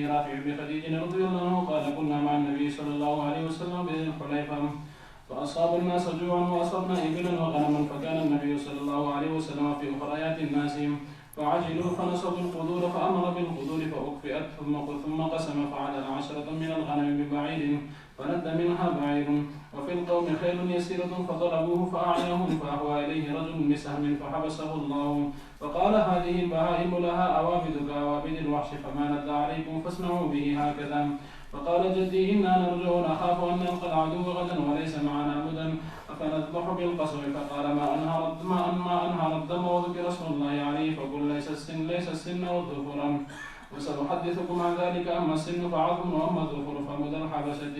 رافع بن خديج رضي الله عنه قال كنا مع النبي صلى الله عليه وسلم بذي الحليفة فأصاب الناس جوعا وأصبنا إبلا وغنما، فكان النبي صلى الله عليه وسلم في أخريات الناس، فعجلوا فنصبوا القدور، فأمر بالقدور فأكفئت، ثم قسم فعدل 10 من الغنم ببعير، فند منها بعير، وفي القوم خيل يسيرة فضربوه فأعياهم، فأهوى إليه رجل بسهم فحبسه الله، فقال هذه البهائم لها أوابد كأوابد الوحش، فما ند عليكم فاصنعوا به هكذا. فقال جدي إنا نرجو ونخاف أن نلقى العدو غدا وليس معنا مدى، أفنذبح بالقصب؟ فقال ما أنهر الدم وذكر اسم الله عليه، فقل ليس السن والظفر، وسأحدثكم عن ذلك. أما السن فعظم وأما الظفر فمدى الحبشة.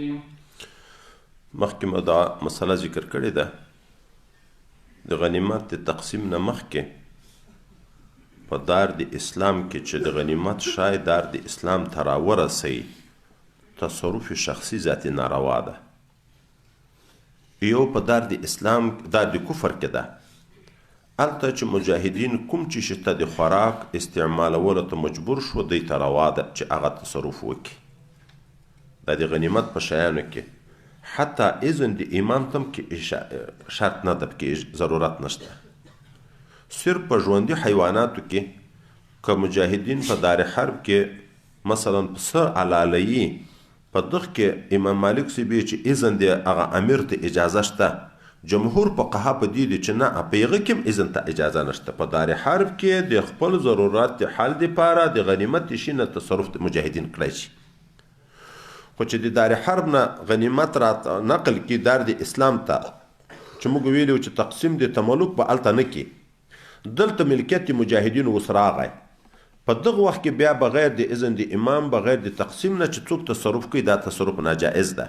مخکې مو دا مسله ذکر کړې ده، د غنیمت د تقسیم نه مخکې په دار د اسلام کې چې د غنیمت شی دار د اسلام ته راورسوي، تصرف شخصي ذاتي ناروا ده. یو په دار د اسلام دار د کفر کې ده، هلته چې مجاهدین کوم چې شي ته د خوراک استعمالولو ته مجبور شو، دوی ته روا ده چې هغه تصرف وکړي. دا د غنیمت په شیانو کې حتی اذن د امام ته هم کې شرط نه ده، پکې ضرورت نشته. صرف په ژوندي حیواناتو کې که مجاهدین په دار حرب کې مثلا پسه حلالوي، په دغه کې امام مالک صاحب چې اذن دی هغه امیر ته اجازه شته. جمهور فقها په دې دي چې نه، په هغه کې هم اذن ته اجازه نشته. په دار حرب کې د خپل ضرورت د حل دپاره د غنیمت شي نه تصرف مجاهدین کړی شي. خو چې د دار حرب نه غنیمت را نقل کړي دار د اسلام ته، چې موږ ویلي وو چې تقسیم د تملک به هلته نه کړي، دلته ملکیت د مجاهدینو اوس راغی. په دغه وخت کې بیا بغیر د اذن د امام، بغیر د تقسیم نه چې څوک تصرف کوي، دا تصرف ناجایز ده.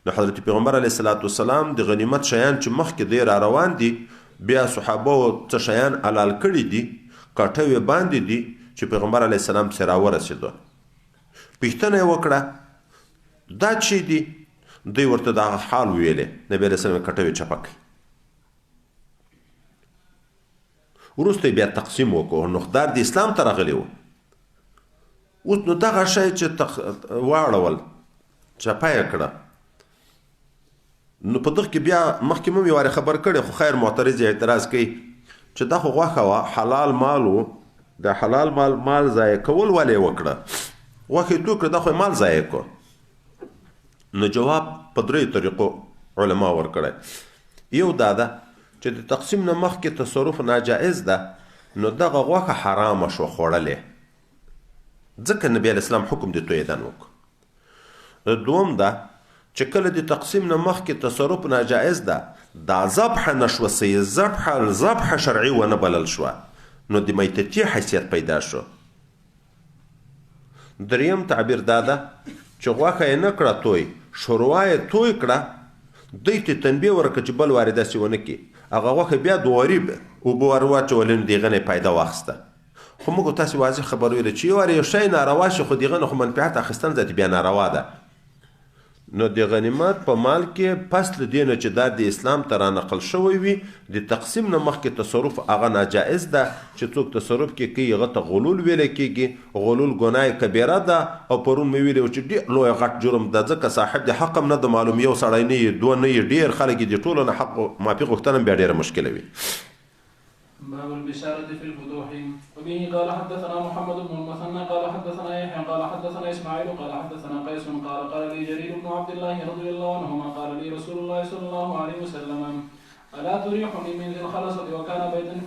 نو حضرت پیغمبر علیه الصلاة والسلام د غنیمت شیان چې مخکې دی را روان دي، بیا صحابه څه شیان حلال کړي دي، کټوې باندې دي، چې پیغمبر علیه السلام پسې راورسېدو، پوښتنه یې وکړه دا چې دي، دوی ورته دغه حال ویلې، نبی علیه السلام یې کټوې چپه کړې. وروسته یې بیا تقسیم وکړو، نو دار د اسلام ته راغلی و. اوس نو دغه شی چې واړول چپه یې کړه، نو په دغه کې بیا مخکې مو یو وارې خبر کړی، خو خیر معترض یې اعتراض کوي چې دا خو غوښه وه، حلال مال و، د حلال مال مال ضایع کول ولې وکړه، غوښه یې تو کړه، دا خو یې مال ضایع کړو. نو جواب په دریو طریقو علما ورکړی. یو دا ده چې د تقسیم نه مخکې تصرف ناجایز ده، نو دغه غوښه حرامه شوه خوړلې، ځکه نبی علیه السلام حکم د تویدن وکړ. دوم ده چې کله د تقسیم نه مخکې تصرف ناجایز ده، دا ذبح نه شوه صحیح، ذبح شرعي ونه بلل شوه، نو د میتتي حیثیت پیدا شو. دریم تعبیر دا ده چې غوښه یې نه کړه توی، شوروا یې توی کړه، دوی ته تنبیه ورکړه چې بل وارې داسې ونه کړي، هغه غوښه بیا دواري اوبه ور واچولې، نو د هغه نه یې پیدا واخیسته. خو موږ تاسې واضح خبر ویله چې یو وارې یو شی ناروا شي، خو د هغه نه خو منفعت اخیستل ذاتي بیا ناروا ده. نو د غنیمت په مال کې پس له دې نه چې دا د اسلام ته رانقل شوی وي، د تقسیم نه مخکې تصرف هغه ناجایز ده چې څوک تصرف کې کوي هغه ته غلول ویلی کېږي. غلول ګناه کبیره ده، او پرون مې ویلي وو چې ډېر لوی غټ جرم ده، ځکه صاحب د حق هم نه ده معلوم، یو سړی نه یي، دوه نه یي، ډېر خلک یې د ټولو نه حق معافي غوښتنه هم بیا ډېره مشکله وي. باب البشارة في الفتوح. وبه قال حدثنا محمد بن المثنى قال حدثنا يحيى قال حدثنا إسماعيل قال حدثنا قيس قال قال لي جرير بن عبد الله رضي الله عنهما قال لي رسول الله صلى الله عليه وسلم ألا تريحني من ذي الخلصة وكان بيتا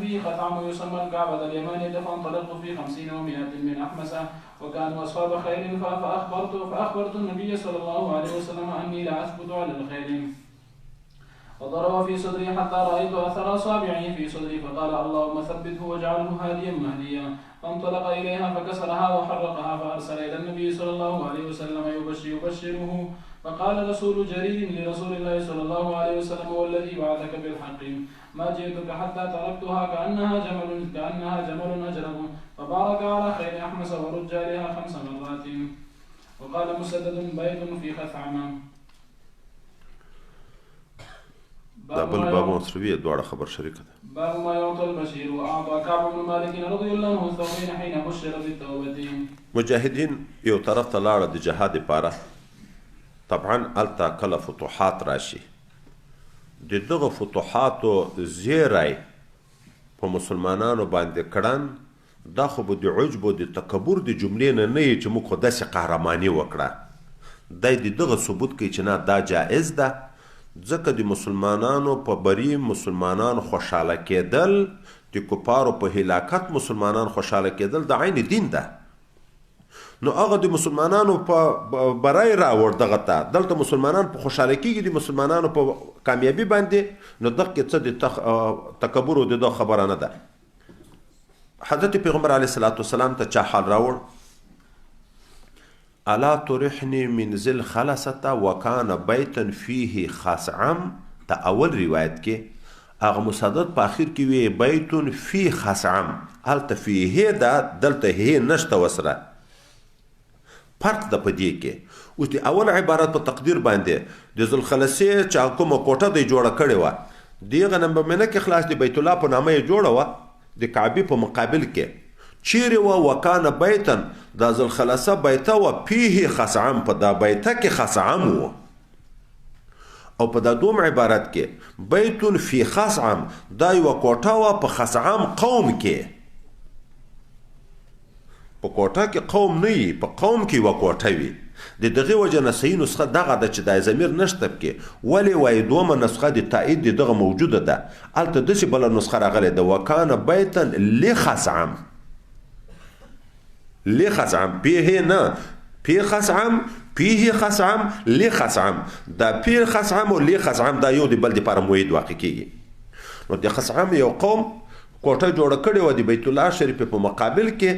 فيه خثعم يسمى الكعبة اليمانية، فانطلقت في 50 و100 من أحمسة وكانوا أصحاب خير، فأخبرت النبي صلى الله عليه وسلم أني لا أثبت على الخير، وضرب في صدري حتى رأيت أثر أصابعه في صدري، فقال اللهم ثبته واجعله هاديا مهديا، فانطلق إليها فكسرها وحرقها، فأرسل إلى النبي صلى الله عليه وسلم يبشره، فقال رسول جرير لرسول الله صلى الله عليه وسلم والذي بعثك بالحق ما جئتك حتى تركتها كأنها جمل أجرب، فبارك على خير أحمس ورجالها 5 مرات. وقال مسدد بيت في خثعم. دا بل باب هم سره وي، دواړه خبر شریکه ده. باب ما يعطى البشير. وأعطى كعب بن مالك رضي الله عنه ثوبين حين بشر بالتوبة. مجاهدین یو طرف ته لاړه د جهاد لپاره، طبعا هلته کله فتوحات راشي، د دغه فتوحاتو زیری په مسلمانانو باندې کړن، دا خو به د عجب او د تکبر د جملې نه نه وي چې موږ خو داسې قهرماني وکړه. دی د دغه ثبوت کوي چې نه، دا جائز ده، ځکه د مسلمانانو په بري مسلمانان خوشحاله کېدل، د کفارو په هلاکت مسلمانان خوشحاله کېدل د عین دین ده. نو هغه د مسلمانانو په برای راوړ دغه ته، دلته مسلمانان په خوشحاله کېږي د مسلمانانو په کامیابي باندې، نو دغه کې څه د تکبر او د دغه خبره نه ده. حضرت پیغمبر علیه الصلاة والسلام ته چا حال راوړ؟ الا ترحني من ذل خلصته وکان بیتا فيه خصعم. دا اول روایت کې هغه مسدد په اخر کې وی بیت فی خصعم، هلته فیه ده، دلته هی نشته وسره، فرق ده په دې کې. اوس د اول عبارت په تقدیر باندې د ذوالخلصې چې کومه کوټه دی جوړه کړې وه، دغه نه به مې نه کې خلاص، د بیت الله په نامه یې جوړه وه، د کعبې په مقابل کې چیرې وه؟ وکانه بیتا، دا ذوالخلصه بیته وه، فیه خصعم، په دا بیته کې خصعم و. او په دا دوم عبارت کې بیت فی خصعم، دا یوه کوټه وه په خصعم قوم کې، په کوټه کې قوم نه وي، په قوم کې یوه کوټه وي. د دغې وجې نه صحیح نسخه دغه ده چې دا ضمیر نشته پکې، ولې وایي دومه نسخه د تایید د دغه موجوده ده، هلته داسې بله نسخه راغلې ده وکانه بیتا لخصعم، لخصعم پیه نه، پی خصعم، پیه خصعم، لخصعم، دا پی خصعم او لخصعم دا یو د بل دپاره موعد واقع کېږي. نو د خصعم یو قوم کوټه جوړه کړې وه د بیت الله شریف په مقابل کې.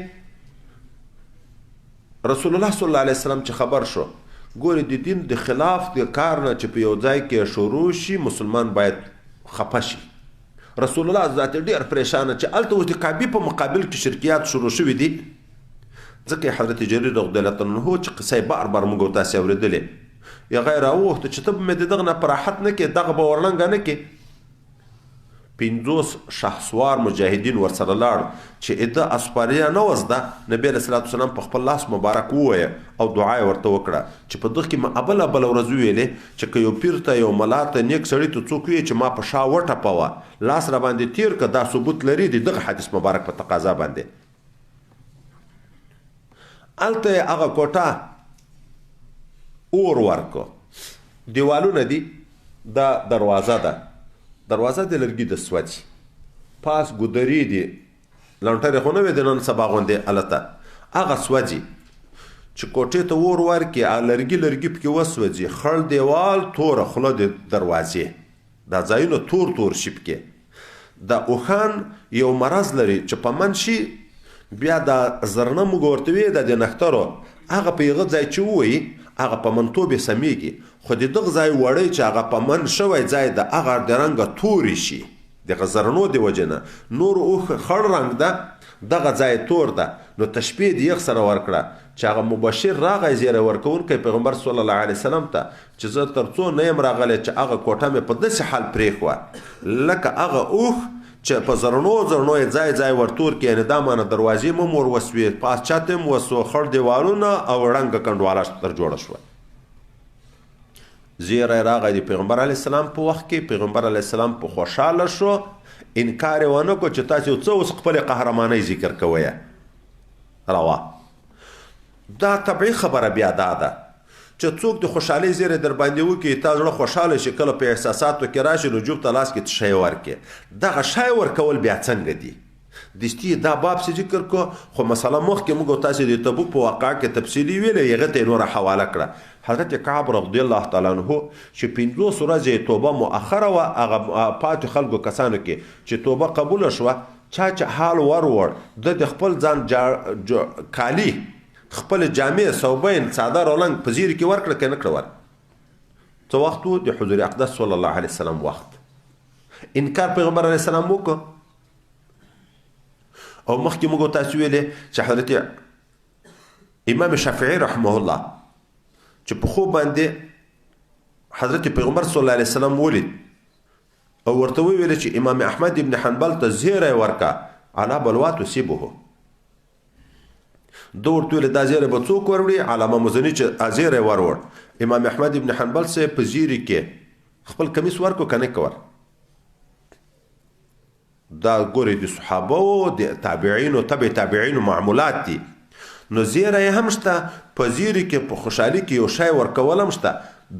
رسول الله صلی الله علیه وسلم چې خبر شو، ګورې د دین د خلاف د کار نه چې په یو ځای کې شروع شي مسلمان باید خفه شي. رسول الله ذات ډېر پریشانه چې هلته اوس د کعبې په مقابل کې شرکیات شروع شوي دي، ځکه حضرت جریر رضی الله عنه چې قصه یې بار بار موږ او تاسې اورېدلې، هغه یې راوغوښته چې ته به مې د دغه نه په راحت نه کې، دغه به ورړنګه نه کې. 50 شهسوار مجاهدین ورسره لاړ چې اده اسپاریا نه وزده، نبی علیه الصلاة والسلام په خپل لاس مبارک ووایه او دعا یې ورته وکړه چې په دغه کې ما ابله بله ورځ وویلې چې که یو پیر ته، یو ملا ته، نیک سړي ته څوک ووایي چې ما په شا وټپوه، لاس را باندې تېر که، دا ثبوت لري د دغه حدیث مبارک په تقاضا باندې. هلته یې هغه کوټه اور ورکړو، دیوالونه دي، دا دروازه ده، دروازه د لرګي د سوځي، پاس ګودرې دي، لنټرې خو نه وې د نن سبا غوندې، هلته هغه سوځي چې کوټې ته اور ورکړي، هغه لرګي لرګي پکې وسوځي، خړ دیوال، توره خوله د دروازې، دا ځایونه تور تور شي پکې. دا اوښان یو مرض لري چې په من شي، بیا دا زرنه موږ ورته ویې ده د نښترو، هغه په هغه ځای چې ووایي هغه په منتوب یې سمېږي، خو د دغه ځای وړی چې هغه په من شوی ځای ده هغه د رنګه تورې شي، دغه زرنو د وجې نه، نور اوښ خړ رنګ ده، دغه ځای تور ده، نو تشبیه د یخ سره ورکړه چې هغه مبشر راغی زیری ورکوونکی پیغمبر صلی الله علیه وسلم ته چې زه تر څو نه یم راغلی چې هغه کوټه مې په داسې حال پرېښوه لکه هغه اوښ چې په زرنو زرنو یې ځای ځای ورتور کړي، یعنې دا معنی دروازې مو هم ور وسوې، پاس چت هم وسو، خړ دیوالونه او ړنګه کنډواله تر جوړه شوه. زیری راغی د پیغمبر علیه السلام په وخت کې، پیغمبر علیه السلام په خوشحاله شو، انکار یې ونه کړ چې تاسې یو څه اوس خپلې قهرمانۍ ذکر کوئ. روا دا طبعي خبره بیا دا ده چې څوک د خوشحالۍ زیری در باندې وکړي، تا زړه خوشحاله شي، کله په احساساتو کې راشي نو جوب ته لاس کې څه شی ورکړي، دغه شی ورکول بیا څنګه دي؟ دستي دا باب څه ذکر کو، خو مسله مخکې موږ تاسې د تبوک په واقعه کې تفصیلي ویلې، هغه ته یې نوره حواله کړه. حضرت کعب رضی الله تعالی عنه چې 50 ورځې یې توبه مؤخره وه، هغه پاتې خلکو کسانو کې چې توبه قبوله شوه، چا چې حال وروړ، ده د خپل ځان کالي، خپل جامې، ثوبین، څادر او لنګ په زیر کې ورکړه که نه کړه ور؟ څه وخت و؟ د حضور اقدس صلی الله علیه وسلم وخت. انکار پیغمبر علیه السلام وکړ. او مخکې موږ تاسو ویلې چې حضرت امام شافعي رحمه الله چې په خوب باندې حضرت پیغمبر صلی الله علیه وسلم ولید، او ورته وویل چې امام احمد ابن حنبل ته زیری ورکا علی بلوا تصیبه. ده ورته ویل دا زیری به څوک وروړي؟ علامه مزني چې زیری وروړ، امام احمد ابن حنبل صاحب په زیري کې خپل کمیس ورکو که نه که ور؟ دا ګورې د صحابه او د تابعینو تبع تابعینو معمولات دي، نو زیری هم شته، په زیري کې په خوشحالي کې یو شی ورکول هم شته.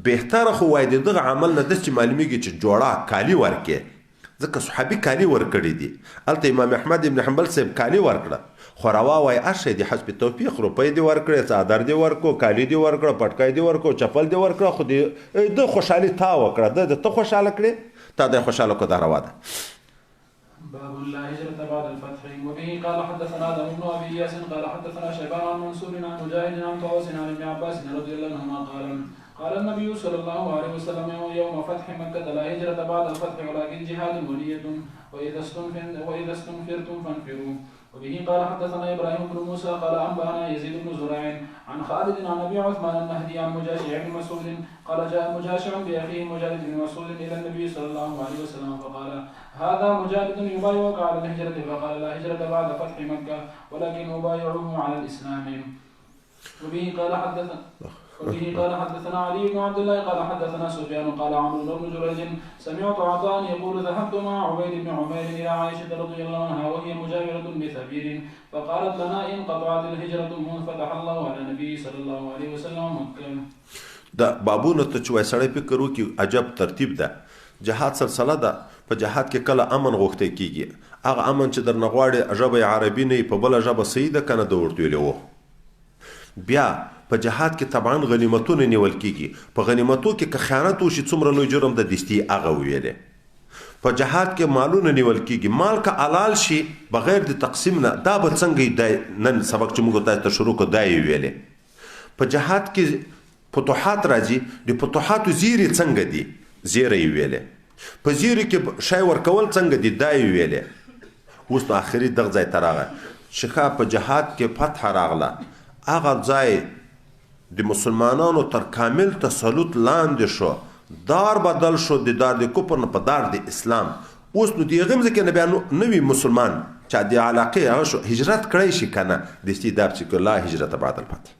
بهتره خو وای د دغه عمل نه داسې معلومیږي چې جوړه کالي ورکې، ځکه صحابي کالي ورکړي دي. هلته امام احمد ابن حنبل صاحب کالي ورکړه، خو روا وای هر شی د حسب توفیق، روپۍ دې ورکړې، څادر دې ورکړو، کالي دې ورکړه، پټکی دې ورکړو، چپل دې ورکړه، خو د خوشحالي تا وکړه، ده ته خوشحاله کړې، تا دی خوشحاله کړو، دا روا ده. باب لا هجرة بعد الفتح. وبه قال حدثنا آدم بن أبي إياس قال حدثنا شيبان عن منصور عن مجاهد عن طاووس عن ابن عباس رضي الله عنهما قال قال النبي صلى الله عليه وسلم يوم فتح مكة لا هجرة بعد الفتح ولكن جهاد ونية، وإذا استنفرتم فانفروا. وبه قال حدثنا إبراهيم بن موسى قال أنبأنا يزيد بن زريع عن خالد عن أبي عثمان النهدي عن مجاشع بن مسعود قال جاء مجاشع بأخيه مجالد بن مسعود إلى النبي صلى الله عليه وسلم فقال هذا مجالد يبايعك على الهجرة، فقال لا هجرة بعد فتح مكة ولكن أبايعه على الإسلام. وبه قال حدثنا علي بن عبد الله قال حدثنا سفيان قال عمرو بن جريج سمعت عطاء يقول ذهبت مع عبيد بن عمير إلى عائشة رضي الله عنها وهي مجاورة بثبير، فقالت لنا إن قطعت الهجرة منذ فتح الله على النبي صلى الله عليه وسلم مكة. دا بابونه ته چې وای سړی فکر وکړي عجب ترتیب ده. جهاد سلسله ده، په جهاد کې کله امن غوښتی کېږي، هغه امن چې درنه غواړي ژبه یې عربي نه وي، په بله ژبه صحیح ده که نه، ده ورته ویلي وو. بیا په جهاد کې طبعا غنیمتونه نیول کېږي، په غنیمتو کې که خیانت وشي څومره لوی جرم ده، دستي هغه وویلې. په جهاد کې مالونه نیول کېږي، مال که حلال شي بغیر د تقسیم نه دا به څنګه وي؟ دا نن سبق چې موږ تاسو ته شروع کړو دا یې ویلې. په جهاد کې فتوحات راځي، د فتوحاتو زیرې څنګه دي، زیری یې ویلې. په زیرې کې شی ورکول څنګه دي، دا یې ویلې. اوس نو آخري دغه ځای ته راغی چې ښه په جهاد کې فتح راغله، هغه ځای د مسلمانانو تر کامل تسلط لاندې شو، دار بدل شو د دار د کفر نه په دار د اسلام. اوس نو د هغې مځکې نه بیا نوي مسلمان چې د علاقې هغه شو هجرت کړی شي که نه، دستي دا پسې که لا هجرت بعد الفتح.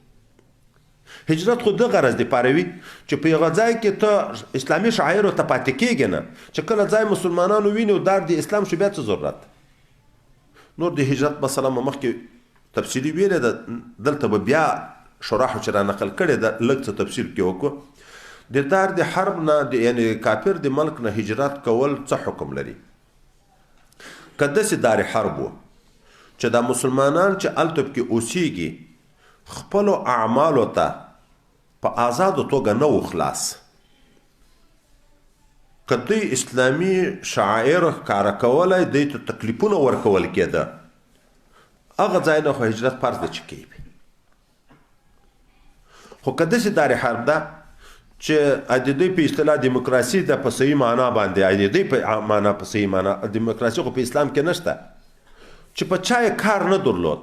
هجرت خو د غرض دپاره وي چې په هغه ځای کې ته اسلامي شعایرو ته پاتې کېږې نه، چې کله ځای مسلمانانو ویني او دار د اسلام شو بیا څه ضرورت. نور د هجرت مسله مو مخکې تفصیلي ویلې ده، دلته به بیا شراحو چې را نقل کړې ده لږ څه تفصیل کې وکړو. د دار د حرب نه یعنې کافر د ملک نه هجرت کول څه حکم لري؟ که داسې دار حرب و چې دا مسلمانان چې هلته پکې اوسیږي خپلو اعمالو ته په آزادو توګه نه و خلاص، که دوی اسلامي شعائر ښکاره کولی دوی ته تکلیفونه ورکول کېده، هغه ځای نه خو هجرت فرض دی چې کوي. خو که داسې دار حرب ده چې د دوی په اصطلاح دیموکراسي ده په صحیح معنا باندې، د دوی په معنا په صحیح معنا دیموکراسي خو په اسلام کې نشته، چې په چا یې کار نه درلود،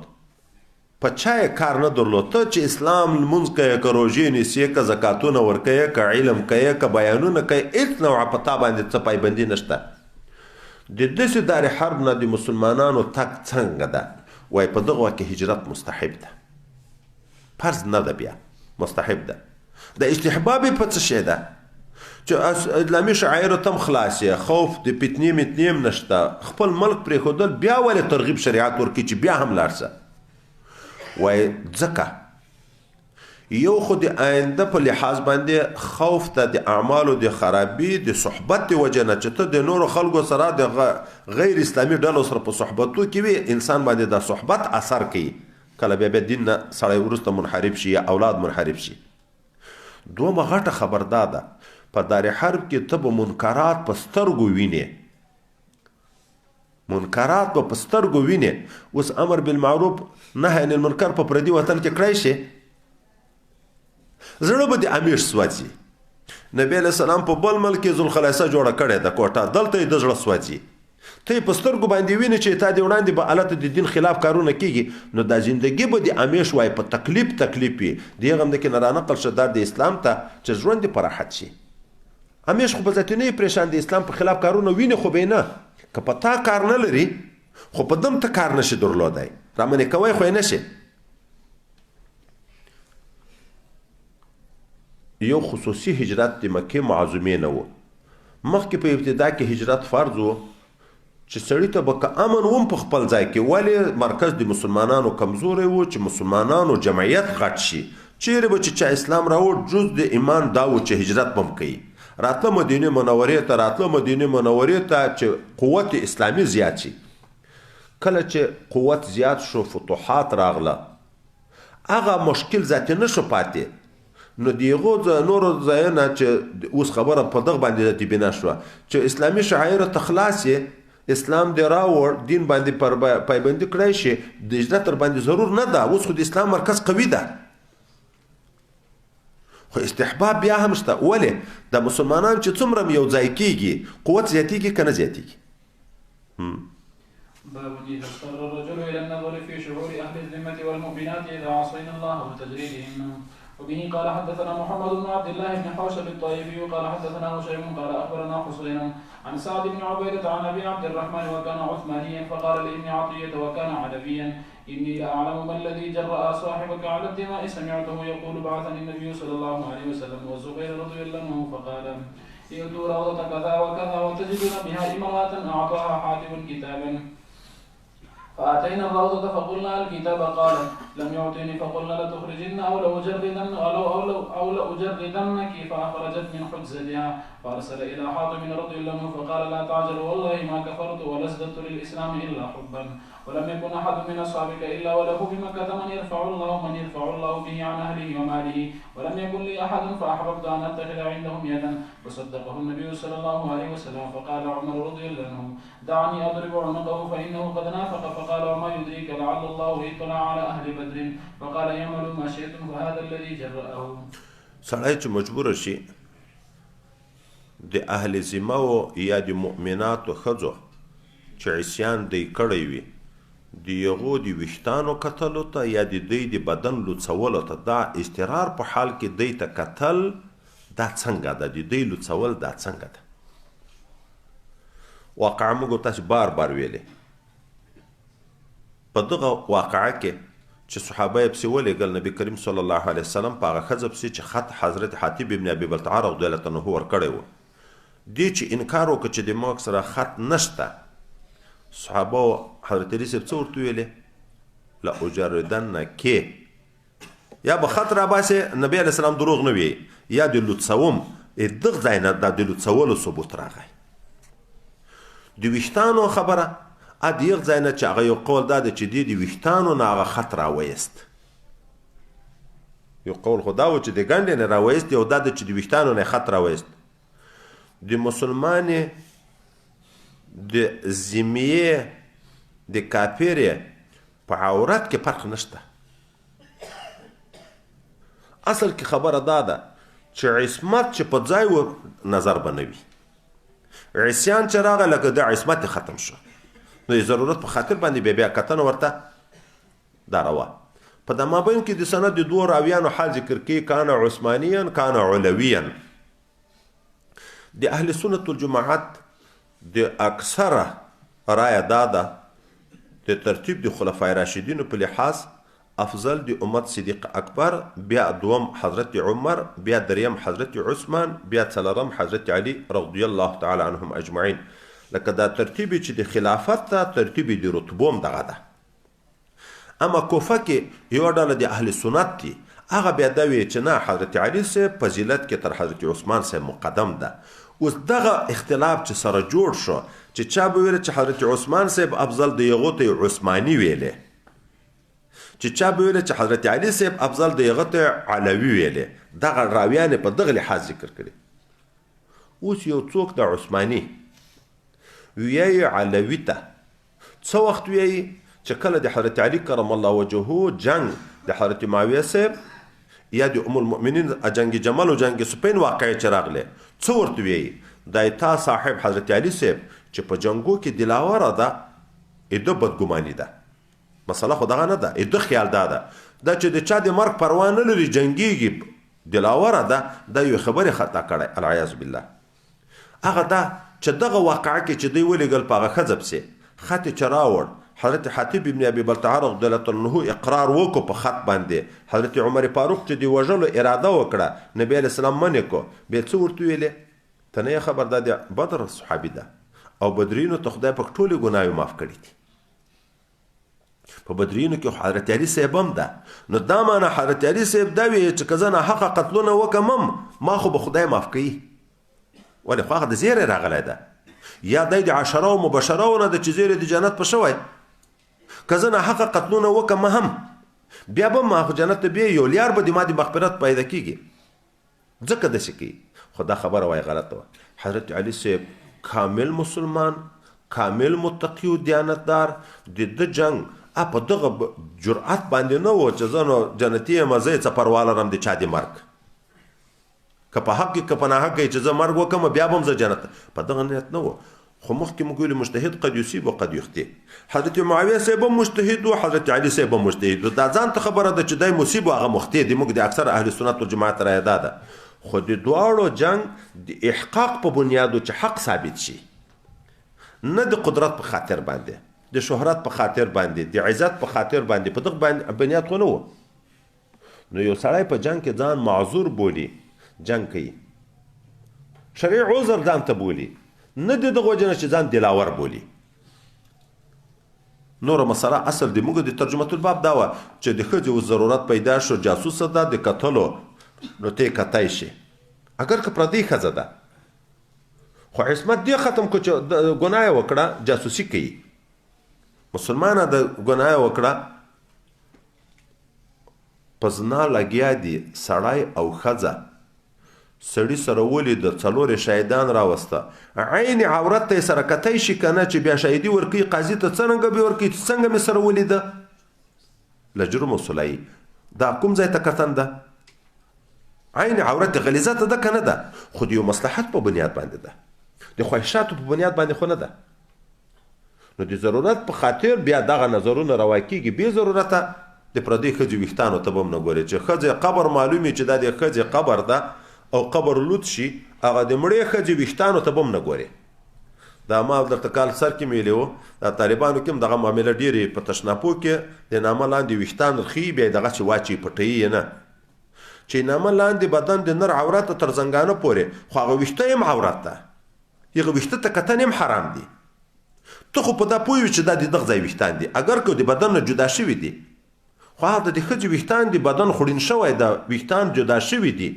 په چا یې کار نه درلود، ته چې اسلام لمونځ کوې، که روژې نیسې، که زکاتونه ورکوې، که علم کوې، که بیانونه کوې، هېڅ نوع په تا باندې څه پایبندي نشته. د داسې دار حرب نه د مسلمانانو تګ څنګه ده؟ وایي په دغه وخت کې هجرت مستحب ده، فرض نه ده، بیا مستحب ده. د استحباب یې په څه شی ده؟ چې اسلامي شعایرو ته هم خلاص یې، خوف د فتنې متنې هم نشته، خپل ملک پرېښودل بیا ولې ترغیب شریعت ورکوي چې بیا هم لاړ شه؟ وایي ځکه یو خو د آینده په لحاظ باندې خوف ته د اعمالو د خرابي د صحبت د وجې نه چې ته د نورو خلکو سره د غیر اسلامي ډلو سره په صحبتو کې وي، انسان باندې دا صحبت اثر کوي، کله بیا بیا دین نه سړی وروسته منحرف شي یا اولاد منحرف شي. دومه غټه خبر دا ده په دار حرب کې ته به منکرات په سترګو وینې، منکرات به په سترګو وینې. اوس امر بالمعروف نهی عن المنکر په پردي وطن کې کړی شي، زړه به دې همیش سوځي. نبی علیه السلام په بل ملک کې ذوالخلیصه جوړه کړې ده کوټه، دلته یې د زړه سوځي، ته یې په سترګو باندې وینې چې تا دې وړاندې به هلته د دین خلاف کارونه کېږي، نو دا زندګي به دې همیش وای په تکلیف تکلیف وي. دې هغه هم د کې نه رانقل شه دار د اسلام ته چې ژوند دې په راحت شي. همیش خو به ذاتي نه پریشان د اسلام په خلاف کارونه ویني خو به نه، که په تا کار نه لري خو په دم ته کار نشي درلودای، رامنې کوی خو یې نشي. یو خصوصي هجرت د مکې معظمې نه و. مخکې په ابتدا کې هجرت فرض و چې سړي ته به که امن وم په خپل ځای کې، ولې مرکز د مسلمانانو کمزوری و چې مسلمانانو جمعیت غټ شي، چیرې به چې چا اسلام راوړ جز د ایمان دا و چې هجرت به هم کوي. راتله مدینې منورې ته، راتله مدینې منورې ته چې قوت اسلامي زیات شي. کله چې قوت زیات شو، فتوحات راغله، هغه مشکل ذاتي نه شو پاتې. نو د هغو نورو ځایونه چې اوس خبره په دغه باندې ذاتي بنا شوه چې اسلامي شعایرو ته خلاص یې، اسلام دې راوړ، دین باندې پر پایبندي کړی شي، د هجرت در باندې ضرور نه ده. اوس خو د اسلام مرکز قوي ده، خو استحباب بیا هم شته. ولې د مسلمانان چې څومره یو ځای کېږي قوت زیاتېږي که نه زیاتېږي؟ باب إذا اضطر الرجل إلى النظر في شعور أهل الذمة والمؤمنات إذا عصينا الله وتجريدهن. وبه قال حدثنا محمد بن عبد الله بن حوشب الطائفي قال حدثنا هشيم قال أخبرنا حسين عن سعد بن عبيدة عن أبي عبد الرحمن وكان عثمانيا فقال لابن عطية وكان علويا إني لأعلم ما الذي جرأ صاحبك على الدماء، سمعته يقول بعثني النبي صلى الله عليه وسلم والزبير رضي الله عنه فقال ائتوا روضة كذا وكذا وتجدون بها امرأة أعطاها حاتم كتابا. فأتينا الروضة فقلنا الكتاب، قال لم يعطيني، فقلنا لتخرجن أو لأجردن أو لأجردنك، فأخرجت من حجزتها. فأرسل إلى حاطب رضي الله عنه فقال لا تعجل والله ما كفرت ولا ازددت للإسلام إلا حبا، ولم يكن أحد من أصحابك إلا وله بمكة من يرفع الله به عن أهله وماله، ولم يكن لي أحد فأحببت أن أتخذ عندهم يدا. وصدقه النبي صلى الله عليه وسلم. فقال عمر رضي الله عنه دعني أضرب عنقه فإنه قد نافق. فقال وما يدريك لعل الله اطلع على أهل بدر، فقال اعملوا ما شئتم فهذا الذي جرأه. سړی چې مجبور شي د اهل ذمه و یا د مؤمناتو ښځو چې عصیان دی کړی وي، د هغو د ویښتانو کتلو ته یا د دوی د بدن لوڅولو ته، دا اضطرار په حال کې دوی ته کتل دا څنګه ده، د دوی لوڅول دا څنګه ده؟ واقعه موږ تاسې بار بار ویلې. په دغه واقعه کې چې صحابه یې پسې ولېږل نبي کریم صلی الله علیه وسلم په هغه ښځه پسې چې خط حضرت حاتب ابن ابي بلتعه رضی الله عنه ورکړی و، دې چې انکار وکړ چې د موږ سره خط نشته، صحابه حضرت علي صاحب څه ورته ویلې؟ لأجردنک، یا به خط راباسې نبي علیه السلام دروغ نه ویي، یا د لوڅوم. دغه ځای نه دا د لوڅولو ثبوت راغی. د ویښتانو خبره ا د یو ځای نه چې هغه یو قول دا دی چې دې د ویښتانو نه هغه خط راویست، یو قول خو دا و چې د ګنډې نه راویست، یو دا دی چې د ویښتانو نه خط راویست. د مسلمانې د ذمیې د کافرې په عورت کې فرق نشته. اصل کې خبره دا ده چې عصمت چې په ځای و نظر به نه وي، عصیان چې راغی لکه د عصمت ختم شو، نو د ضرورت په خاطر باندې بیا بیا کتنه ورته دا روا. په د مابین کې د سند د دوو راویانو حال ذکر کوي، کان عثمانیا کان علویا. د اهل سنت والجماعت د اکثره رایه دا ده د ترتیب د خلفای راشدینو په لحاظ افضل د امت صدیق اکبر، بیا دوم حضرت عمر، بیا دریم حضرت عثمان، بیا څلورم حضرت علی رضی الله تعالی عنهم اجمعین. لکه دا ترتیب چې د خلافت ته ترتیب د رتبو هم دغه ده. اما کوفه کې یوه ډله د اهل سنت دي، هغه بیا دا وایي چې نه حضرت علي صاحب فضیلت کې تر حضرت عثمان صاحب مقدم ده. اوس دغه اختلاف چې سره جوړ شو چې چا به ویل چې حضرت عثمان صاحب افضل دی، هغو ته یې عثماني ویلې، چې چا به ویل چې حضرت علي صاحب افضل دی، هغه ته علوي ویلې. دغه راویان یې په دغه لحاظ ذکر کړي. اوس یو څوک د عثماني ویایي علوي ته څه وخت ویایي؟ چې کله د حضرت علي کرم الله وجهه جنګ د حضرت معاویه صاحب یا د ام المؤمنین جنګ جمل او جنګ سپین واقعې چې راغلې، څه ورته ویایي؟ دا تا صاحب حضرت علي صاحب چې په جنګو کې دلاوره ده، ده بدګماني ده، مسله خو دغه نه ده، ده خیال دا ده دا چې د چا د مرګ پروا نه لري، جنګېږي، دلاوره ده، دا یوې خبرې خطا کړی، العیاذ بالله. هغه دا چې دغه واقعه کې چې دوی ولېږل په هغه ښځه پسې خط یې چې راوړ، حضرت حاطب ابن ابي بلتعه رضی الله تعالی عنه اقرار وکړو په خط باندې، حضرت عمر فاروق چې د وژلو اراده وکړه، نبی علیه السلام منع کړو، بیا څه ورته ویلې؟ ته نه یې خبر دا د بدر صحابي ده او بدرینو ته خدای پاک ټولې ګناوې معاف کړې دي. په بدرینو کې حضرت علي صاحب هم ده، نو دا معنا حضرت علي صاحب دا وی چې که زه ناحقه قتلونه وکړم هم ما خو به خدای معاف کوي، ولې خو هغه د زیری راغلی ده، یا دی د عشره او مبشره نه ده چې زیری د جنت په شوی، که زه ناحقه قتلونه وکړم هم بیا به ما خو جنت ته بیا یو لیار به د ما د مغفرت پیدا کېږي، ځکه داسې کوي. خو دا خبره وایي غلطه وه. حضرت علي صاحب کامل مسلمان، کامل متقي او دیانتدار، د ده جنګ په دغه جرأت باندې نه و چې زه نو جنتي یم، زه یې څه پروا لرم د چا د مرګ، که په حق کې که په ناحق کې چې زه مرګ وکړم بیا به هم زه جنت، په دغه نیت نه و. خو مخکې موږ ویلو مجتهد قد یصیب و قد یخطئ. حضرت معاویه صاحب هم مجتهد و، حضرت علي صاحب هم مجتهد و. دا ځان ته خبره ده چې دی مصیب و هغه مخطئ دی، موږ د اکثر اهل سنت والجماعت رایه دا ده. خو د دواړو جنګ د احقاق په بنیاد و چې حق ثابت شي، نه د قدرت په خاطر باندې، د شهرت په خاطر باندې، د عزت په خاطر باندې، په دغه بنیاد خو نه و. نو یو سړی په جنګ کې ځان معذور بولي، جنګ کوي، شرعي عذر ځان ته بولي، نه د دغه وجې نه چې ځان دلاور بولي. نوره مسله اصل د موږ د ترجمة الباب دا وه چې د ښځې اوس ضرورت پیدا شو، جاسوسه ده د کتلو، نو ته یې کتی شي، اګر که پردۍ ښځه ده، خو عصمت دې ختم کړو چې ګناه یې وکړه، جاسوسي کوي. مسلمانه د ګناه یې وکړه، په زنا لګیا دي سړی او ښځه، سړي سره ولیده، څلور یې شاهدان راوسته، عین عورت ته یې سره کتی شي که نه، چې بیا شاهدي ورکوي قاضي ته، څرنګه به ورکوي چې څنګه مې سره ولیده؟ له جرم وسولایي دا کوم ځای ته کتن ده؟ عین عورت غلیظه ته ده که نه ده؟ خو د یو مصلحت په بنیاد باندې ده، د خواهشاتو په بنیاد باندې خو نه ده. نو د ضرورت په خاطر بیا دغه نظرونه روا کېږي، بې ضرورته د پردۍ ښځې ویښتانو ته به هم نه ګورې، چې ښځې قبر معلوم وي چې دا د ښځې قبر ده او قبر لوڅ شي، هغه د مړې ښځې ویښتانو ته به هم نه ګورې. دا ما درته کال سر کې مې ویلي وو، دا طالبانو کې هم دغه معامله ډېرې په تشناپو کې د نامه لاندې ویښتان رخي، بیا یې دغسې واچوي، پټوي یې نه، چې نامه لاندې بدن د نر عورت ته تر زنګانه پورې، خو هغه ویښته یې هم عورت ده، هغه ویښته ته کتنې هم حرام دي. ته خو په دا پوه وي چې دا د دغه ځای ویښتان دي، اګر که د بدن نه جدا شوي دي، خو هغه د ښځې ویښتان دي، بدن خوړین شوی ده، ویښتان جدا شوي دي،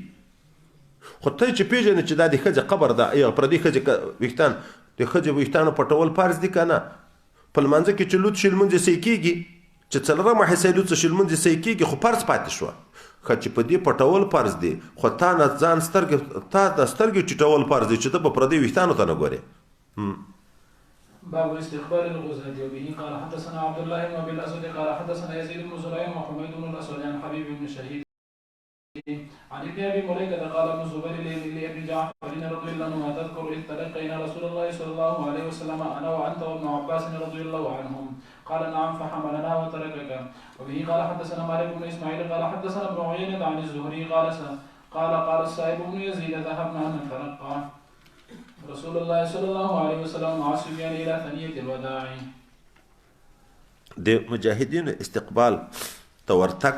خو ته چې پېژنې چې دا د ښځې قبر ده، یا پردۍ ښځې ویښتان، د ښځې ویښتانو پټول فرض دي که نه؟ په لمانځه کې چې لوڅ شي لمونځ یې صحیح کېږي، چې څلورمه حصه یې لوڅه شي لمونځ یې صحیح کېږي، خو فرض پاتې شوه. ښه چې په دې پټول فرض دي، خو تا نه ځان سترګې، تا د سترګې ټیټول فرض دي چې ته به پردۍ ویښتانو ته نه ګورې. باب استقبال الغزاة. وبه قال حدثنا عبد الله بن ابي الاسود قال حدثنا يزيد بن زريع وحميد بن الاسود عن حبيب بن شهيد عن ابن ابي مليكة قال ابن الزبير لابن جعفر رضي الله عنه تذكر اذ تلقينا رسول الله صلى الله عليه وسلم انا وانت وابن عباس رضي الله عنهم؟ قال نعم، فحملنا وتركك. وبه قال حدثنا مالك بن اسماعيل قال حدثنا ابن عيينة عن الزهري قال قال قال السائب بن يزيد ذهبنا نتلقى رسول الله صلى الله عليه وسلم مع الصبيان الى ثنية الوداع. د مجاهدینو استقبال ته ورتګ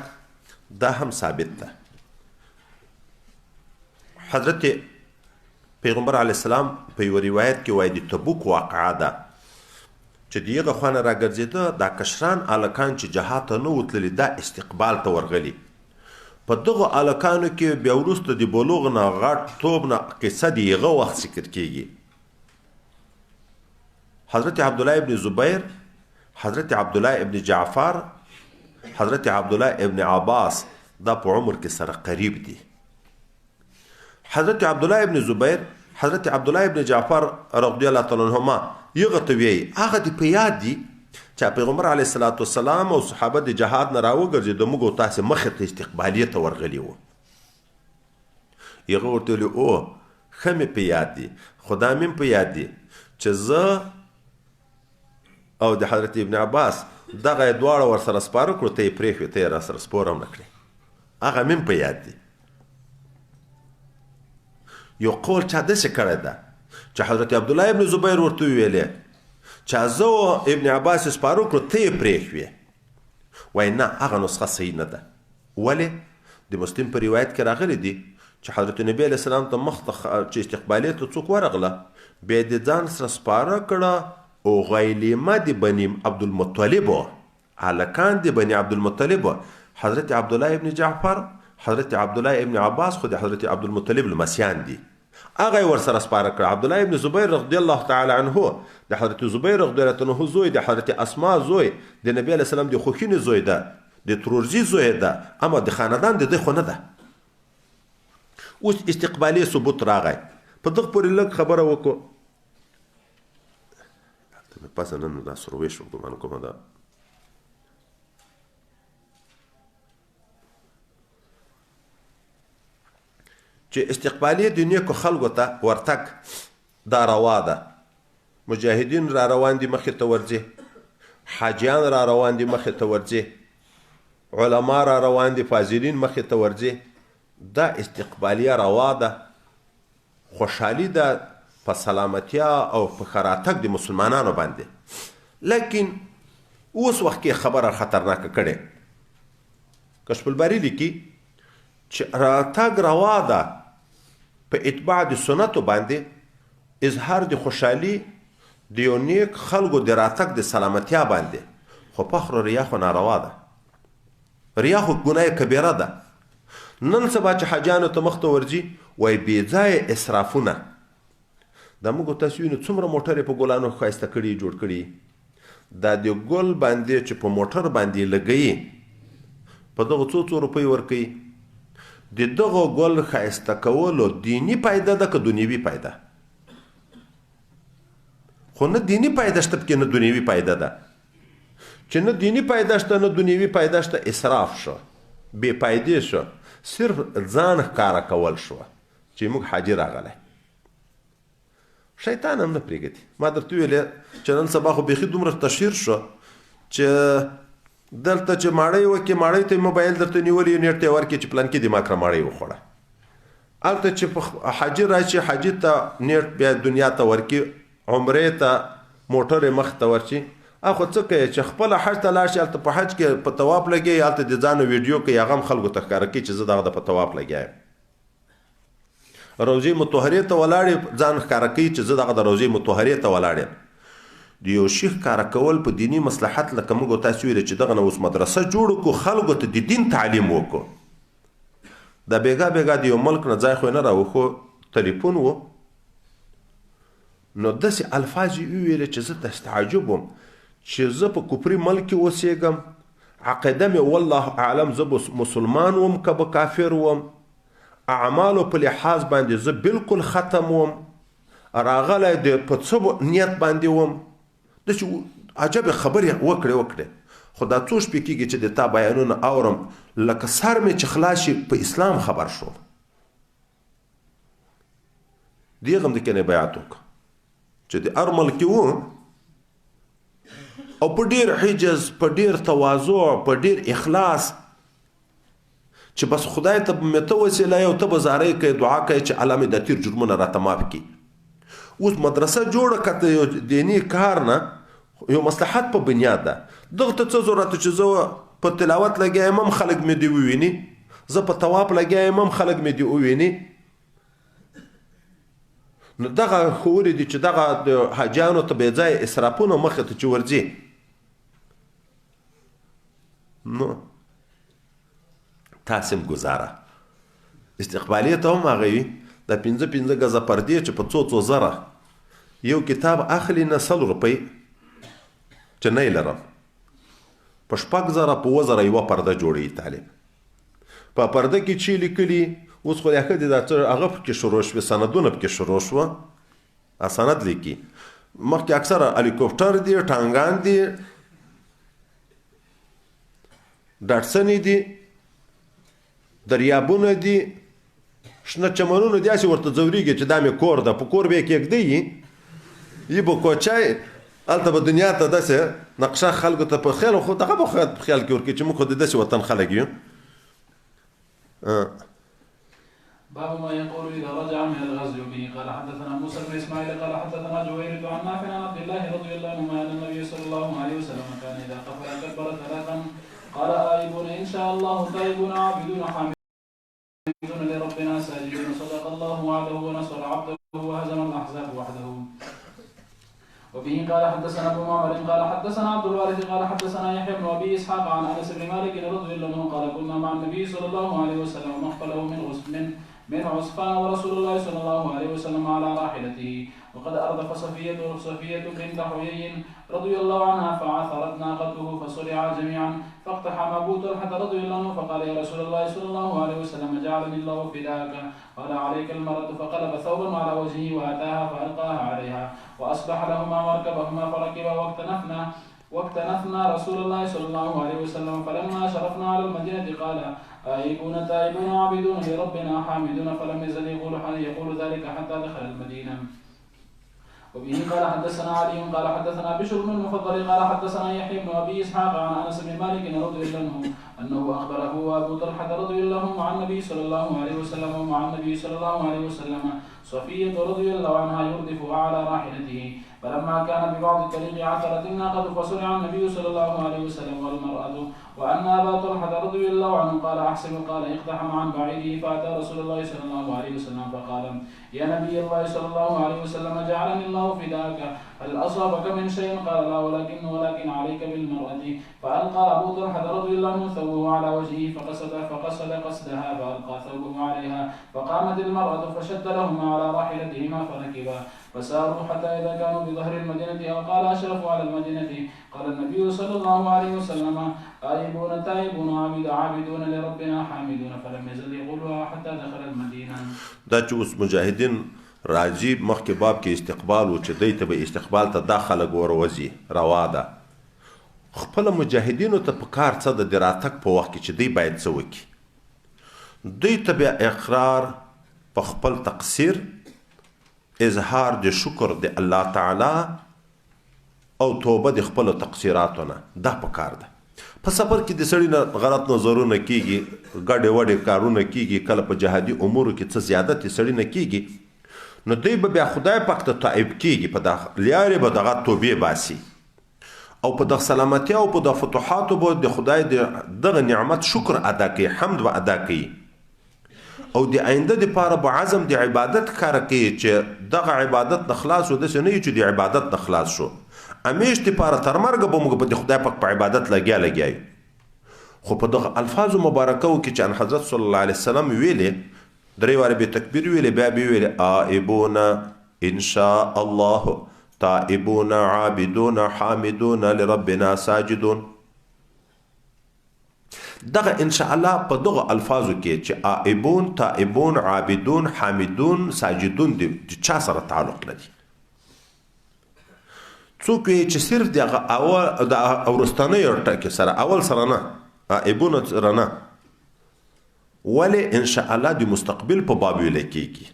دا هم ثابت ده. حضرت پیغمبر علیه السلام په یوه روایت کې وایي د تبوک واقعه ده چې د هغه خوا نه راګرځېده، دا کشران هلکان چې جهاد ته نه وو تللي دا استقبال ته ورغلي. په دغو هلکانو کې بیا وروسته د بلوغ نه غټ توب نه قصه د هغه وخت ذکر کېږي. حضرت عبدالله ابن زبیر، حضرت عبدالله ابن جعفر، حضرت عبدالله ابن عباس دا په عمر کې سره قریب دي. حضرت عبدالله ابن زبیر، حضرت عبدالله ابن جعفر رضی الله تعالی عنهما یغه ته ویي، هغه دې په یاد دي چې پیغمبر علیه الصلاة والسلام او صحابه د جهاد نه راوګرځېده، موږ او تاسې مخې ته استقبالیې ته ورغلي وو. هغه ورته ویلي او ښه مې په یاد دي، خو دا مې هم په یاد دي چې زه او د حضرت ابن عباس دغه یې دواړه ورسره سپاره کړو، ته یې پرېښوې، ته یې راسره سپور هم نه کړې، هغه مې هم په یاد دي. یو قول چا داسې کړی ده چې حضرت عبدالله ابن زبیر ورته ویلې چې زه ابن عباس سپارو کړو ته یې پرېښوې. وایي نه، هغه نسخه صحیح نه ده. ولې؟ د مسلم په روایت کې راغلي دي چې حضرت نبی علیه السلام ته مخ ته چې استقبالې ته څوک ورغله، بیا د ځان سره سپاره کړه او غیلمه د بني عبدالمطلب، هلکان د بني عبدالمطلب، حضرت عبدالله ابن جعفر، حضرت عبدالله ابن عباس خو د حضرت عبدالمطلب لمسیان دي، هغه یې ورسره سپاره کړه. عبدالله ابن زبیر رضی الله تعالی عنه د حضرت زبیر رضی الله عنه زوی، د حضرت اسما زوی، د نبی علیه السلام د خوښینې زوی ده، د ترورزي زوی ده، اما د خاندان د ده خو نه ده. اوس استقبالي ثبوت راغی، په دغه پورې لږ خبره وکړو. دلته مې پزه نن دا سروې شو، ګمان کومه ده. چې استقبالي د نیکو خلکو ته ورتګ دا روا ده. مجاهدین را روان دي مخې ته ورځي، حاجیان را روان دي مخې ته ورځي، علما را روان دي، فاضلین مخې ته ورځي، دا استقبالیه روا ده، خوشحالي ده په سلامتیا او په ښه راتګ د مسلمانانو باندې. لیکن اوس وخت کې خبره خطرناکه کړې. کشف الباري لیکي چې راتګ روا ده په اتباع د سنتو باندې، اظهار د خوشحالي د یو نیک خلکو د راتګ د سلامتیا باندې، خو فخر ریا خو ناروا ده. ریا خو ګناه کبیره ده. نن سبا چې حاجیانو ته مخته ورځي وایي بې ځایه اسرافونه. دا موږ تاسو وینو څومره موټر یې په ګلانو ښایسته کړي جوړ کړي، دا د ګل باندې چې په موټر باندې لګوي په دغو څو څو روپۍ ورکوي. د دغو ګل ښایسته کولو دیني فایده ده که دنیوي فایده؟ خو نه دیني فایده شته پکې، نه دنیوي فایده ده. چې نه دیني فایده شته نه دنیوي فایده شته، اسراف شو، بې فایدې شو، صرف ځان ښکاره کول شو چې موږ حاجي راغلی. شیطان هم نه پرېږدي. ما درته ویلې چې نن سبا خو بیخي دومره تشهیر شو چې دلته چې ماړۍ وکړې، ماړۍ ته یې موبایل درته نیولی، نیټ ته یې ورکړې چې پلان کې دې ما کړه ماړۍ وخوړه. هلته چې په حاجي راشي، حاجي ته نیټ بیا دنیا ته ورکړي، عمرې ته موټر یې مخ ته ورشي. اخو څه کوي چې خپله حج ته لاړ شي، هلته په حج کې په طواف لګوي، هلته د ځانو ویډیو کوي، هغه هم خلکو ته ښکاره کوي چې زه دغه د په طواف لګیا یم. روضې مطهرې ته ولاړ ځان ښکاره کوي چې زه دغه د روضې مطهرې ته ولاړ یم. د یو شي ښکاره کول په دیني مصلحت، لکه موږ تاسو ویلې چې دغه نه اوس مدرسه جوړو کړو، خلکو ته د دین تعلیم وکړو. دا بېګا بېګا د یو ملک نه ځای خو یې نه راوښو، تلیفون و، نو داسې الفاظ یې وویلې چې زه داسې تعجب وم چې زه په کفري ملک کې اوسېږم، عقیده مې والله اعلم زه به مسلمان وم که به کافر وم، اعمالو په لحاظ باندې زه بالکل ختم وم، راغلی د په څه نیت باندې وم. داسې عجبې خبرې وکړې. خو دا څو شپې کېږي چې د تا بیانونه اورم، لکه سر مې چې خلاص شي په اسلام خبر شوم. دې غم د کنې بیعت وکړه چې د هر ملک کې و، او په ډېر حجز، په ډېر تواضع، په ډېر اخلاص، چې بس خدای ته به مې ته وسیله یې او ته به زارۍ کوې، دعا کوې چې الله مې دا تېر جرمونه راته معاف کړي. اوس مدرسه جوړه کړه ته یو دیني کار نه، یو مصلحت په بنیاد ده. دغه ته څه ضرورت چې زه په تلاوت لګیا یم هم خلک مې دې وویني، زه په طواف لګیا یم هم خلک مې دې وویني. نو دغه ښوولي دي چې دغه د حاجیانو ته بې ځایه اسرافونه مخې ته چې ورځي، نو تاسې هم ګزاره. استقبالیې ته هم هغه وي، دا پنځه پنځه ګزه پردې چې په څو څو زره یو کتاب اخلي، نه 100 روپۍ چې نه یې لرم، په 6,000 په 7,000 یوه پرده جوړوي طالب. په پرده کې چې لیکلي، اوس خو ښه دي دا څه هغه پکې شروع شوې، سندونه پکې شروع شوه، سند لیکي. مخکې اکثره هلیکوپټر دي، ټانګان دي، ډاټسنې دي، دریابونه دي، شنه چمنونه دي، هسې ورته ځورېږي چې دا مې کور ده، په کور به یې کېږدی یي به کوچی، هلته به دنیا ته داسې نقشه خلکو ته په خیال، خو دغه به په خیال کې ورکوي چې موږ خو د داسې وطن خلک یو. باب ما يقول إذا رجع من الغزو. به قال حدثنا موسى بن إسماعيل قال حدثنا جويرة عن نافع عن عبد الله رضي الله عنه أن النبي صلى الله عليه وسلم كان إذا قفل كبر ثلاثا قال آيبون إن شاء الله تائبون عابدون حامدون لربنا ساجدون صدق الله وعده ونصر عبده وهزم الأحزاب وحده. وبه قال حدثنا أبو معمر قال حدثنا عبد الوارث قال حدثنا يحيى بن أبي إسحاق عن أنس بن مالك رضي الله عنه قال كنا مع النبي صلى الله عليه وسلم مقبله من عصفان ورسول الله صلى الله عليه وسلم على راحلته، وقد أردف صفية بنت حيي رضي الله عنها فعثرت ناقته فصرعا جميعا، فاقتحم أبو طلحة رضي الله عنه فقال يا رسول الله صلى الله عليه وسلم جعلني الله فداك، قال عليك المرأة، فقلب ثوبا على وجهه وأتاها فألقاها عليها وأصبح لهما مركبهما فركبا واكتنفنا رسول الله صلى الله عليه وسلم، فلما شرفنا على المدينة قال آيبون تائبون عابدون لربنا حامدون، فلم يزل يقول ذلك حتى دخل المدينة. وبه قال حدثنا علي قال حدثنا بشر بن المفضل قال حدثنا يحيى بن أبي إسحاق عن أنس بن مالك رضي الله عنه أنه أخبره أبو طلحة رضي الله عنه عن النبي صلى الله عليه وسلم ومع النبي صلى الله عليه وسلم صفية رضي الله عنها يردف على راحلته، فلما كان ببعض الطريق عثرت الناقة فصرع النبي صلى الله عليه وسلم والمرأة، وأن أبا طلحة رضي الله عنه قال أحسن قال اقتحم عن بعيره فأتى رسول الله صلى الله عليه وسلم فقال يا نبي الله صلى الله عليه وسلم جعلني الله فداك، هل أصابك من شيء؟ قال لا ولكن عليك بالمرأة. فألقى أبو طلحة رضي الله عنه ثوبه على وجهه فقصد قصدها فألقى ثوبه عليها، فقامت المرأة فشد لهما على راحلتهما فركبا فساروا حتى إذا كانوا بظهر المدينة أو قال أشرفوا على المدينة قال النبي صلى الله عليه وسلم آيبون تائبون عابدون لربنا حامدون، فلم يزل يقولها حتى دخل المدينة. دا چې اوس مجاهدین راځي مخکې باب کې استقبال و چې دی ته به استقبال ته دا خلک وروځي روا ده. خپله مجاهدینو ته په کار څه ده د راتګ په وخت کې چې دی باید څه وکړي، دوی ته بیا اقرار په خپل تقصیر، اظهار د شکر د الله تعالی او توبه د خپلو تقصیراتو نه، دا په کار ده. په سفر کې د سړي نه غلط نظرونه کیږي، ګډې وډې کارونه کیږي، کله په جهادي امورو کې څه زیادت سړي نه کیږي، نو دوی به بیا خدای پاک ته تائب کیږي، په دغه لیارې به دغه توبې باسي او په دغه سلامتیا او په دغه فتوحاتو به د خدای د دغه نعمت شکر ادا کوي، حمد به ادا کوي، او د آینده دپاره به عزم د عبادت ښکاره کوي چې دغه عبادت نه خلاص شو، داسې نه وي چې د عبادت نه خلاص شو، همیش دپاره تر مرګه به موږ په د خدای پاک په عبادت لګیا لګیا یو. خو په دغه الفاظو مبارکو کې چې ان حضرت صلی الله علیه وسلم ویلې، درې وارې به تکبیر ویلې، بیا به ویلې آئبون ان شاء الله تائبون عابدون حامدون لربنا ساجدون. دغه ان شاء الله په دغه الفاظو کې چې آئبون تائبون عابدون حامدون ساجدون دي د چا سره تعلق لري؟ څوک وایي چې صرف د هغه اول د وروستنیو ټکي سره، اول سره نه، آئبون سره نه، ولې ان شاء الله د مستقبل په باب ویل کېږي.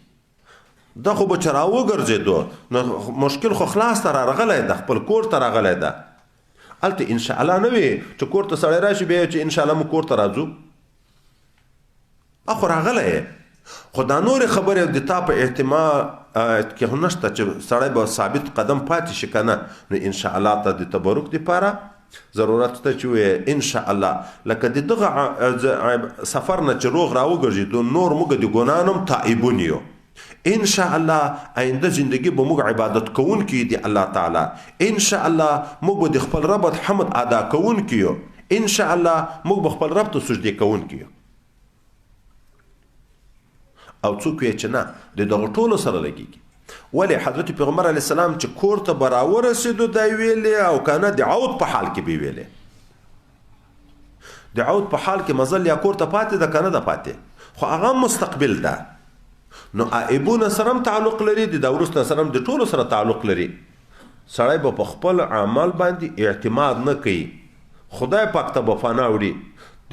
دا خو به چې راوګرځېدو نو مشکل خو خلاص ته راغلی ده، خپل کور ته راغلی ده، هلته ان شاء الله نه وي چې کور ته سړی راشي بیا چې ان شاء الله موږ کور ته راځو، خو راغلی یې. خو دا نورې خبرې د تا په احتمال کې هم نشته چې سړی به ثابت قدم پاتې شي که نه، نو ان شاء الله ته د تبرک دپاره ضرورت ته چې ووایې ان شاء الله لکه د دغه سفر نه چې روغ راوګرځېدو نور موږ د ګناه نه هم تائبون یو، ان شاء الله آینده زندگی به موږ عبادت کوونکي دي الله تعالی، ان شاء الله موږ به د خپل رب حمد ادا کوونکي یو، ان شاء الله موږ به خپل رب ته سجدې کوونکي یو. او څوک وایي چې نه د دغه ټولو سره لګېږي. ولې حضرت پیغمبر علیه السلام چې کور ته به راورسېدو دا یې ویلې، او که نه د عود په حال کې به یې ویلې. د عود په حال کې مزل یا کور ته پاتې ده که نه ده پاتې، خو هغه مستقبل ده. نو آئبونه سره هم تعلق لري، د دا وروسته سره هم د ټولو سره تعلق لري. سړی به په خپل عمل باندې اعتماد نه کوي، خدای پاک ته به فنا وړي،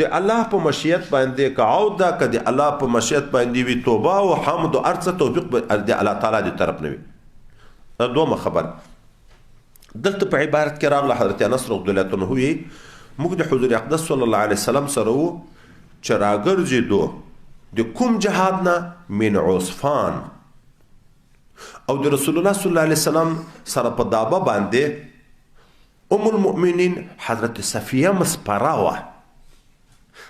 د الله په مشیت باندې که عود ده که د الله په مشیت باندې وي، توبه او حمد او هر څه توفیق به د الله تعالی د طرف نه وي. دا دومه خبره دلته په عبارت کې راغله. حضرت انس رضی الله عنه وایي موږ د حضور اقدس صلی الله علیه وسلم سره وو چې راګرځېدو د کوم جهاد نه؟ من عصفان. او د رسول الله صلی الله علیه وسلم سره په دابه باندې ام المؤمنین حضرت صفیه مسپره وه.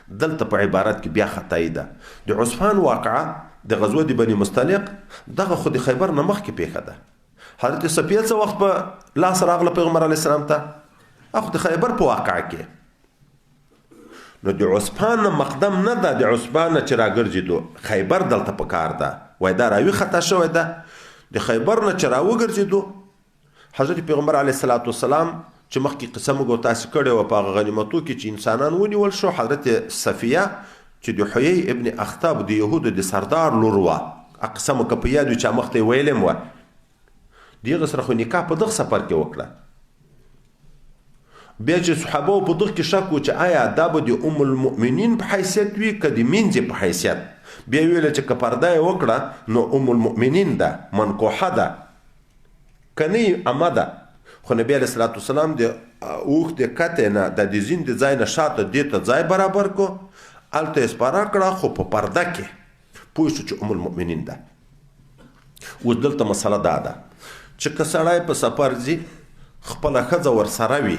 دلته په عبارت کې بیا خطایي ده. د عصفان واقعه د غزوه د بني مستلق دغه خو د خیبر نه مخکې پیښه ده. حضرت صفیه څه وخت په لاس راغله پیغمبر علیه السلام ته؟ اخو د خیبر په واقعه کې. نو د عثمان نه مقدم نه ده، د عثمان نه چې راګرځېدو خیبر دلته په کار ده. وای دا راوي خطا شوی ده. د خیبر نه چې راوګرځېدو حضرت پیغمبر علیه الصلاة والسلام چې مخکې قصه موږ تاسو کړې وه په هغه غنیمتو کې چې انسانان ونیول شو، حضرت صفیه چې د حیی ابن اخطب د یهودو د سردار لور وه، قصه مو که په یاد وي چا مخته یې ویلې هم وه، د هغه سره خو نکاح په دغه سفر کې وکړه. بیا چې صحابه په دغه کې شک و چې آیا دا به د ام المؤمنین په حیثیت وي که د مینځې په حیثیت، بیا ویل چې که پرده یې وکړه نو ام المؤمنین ده، منکوحه ده، که نه یې امه ده. خو نبی علیه الصلاة والسلام د اوښ د کتې نه د دې زین د ځای نه شاته دې ته ځای برابر کو، هلته یې سپاره کړه، خو په پرده کې پوه شو چې ام المؤمنین ده. اوس دلته مسله دا ده چې که سړی په سفر ځي خپله ښځه ورسره وي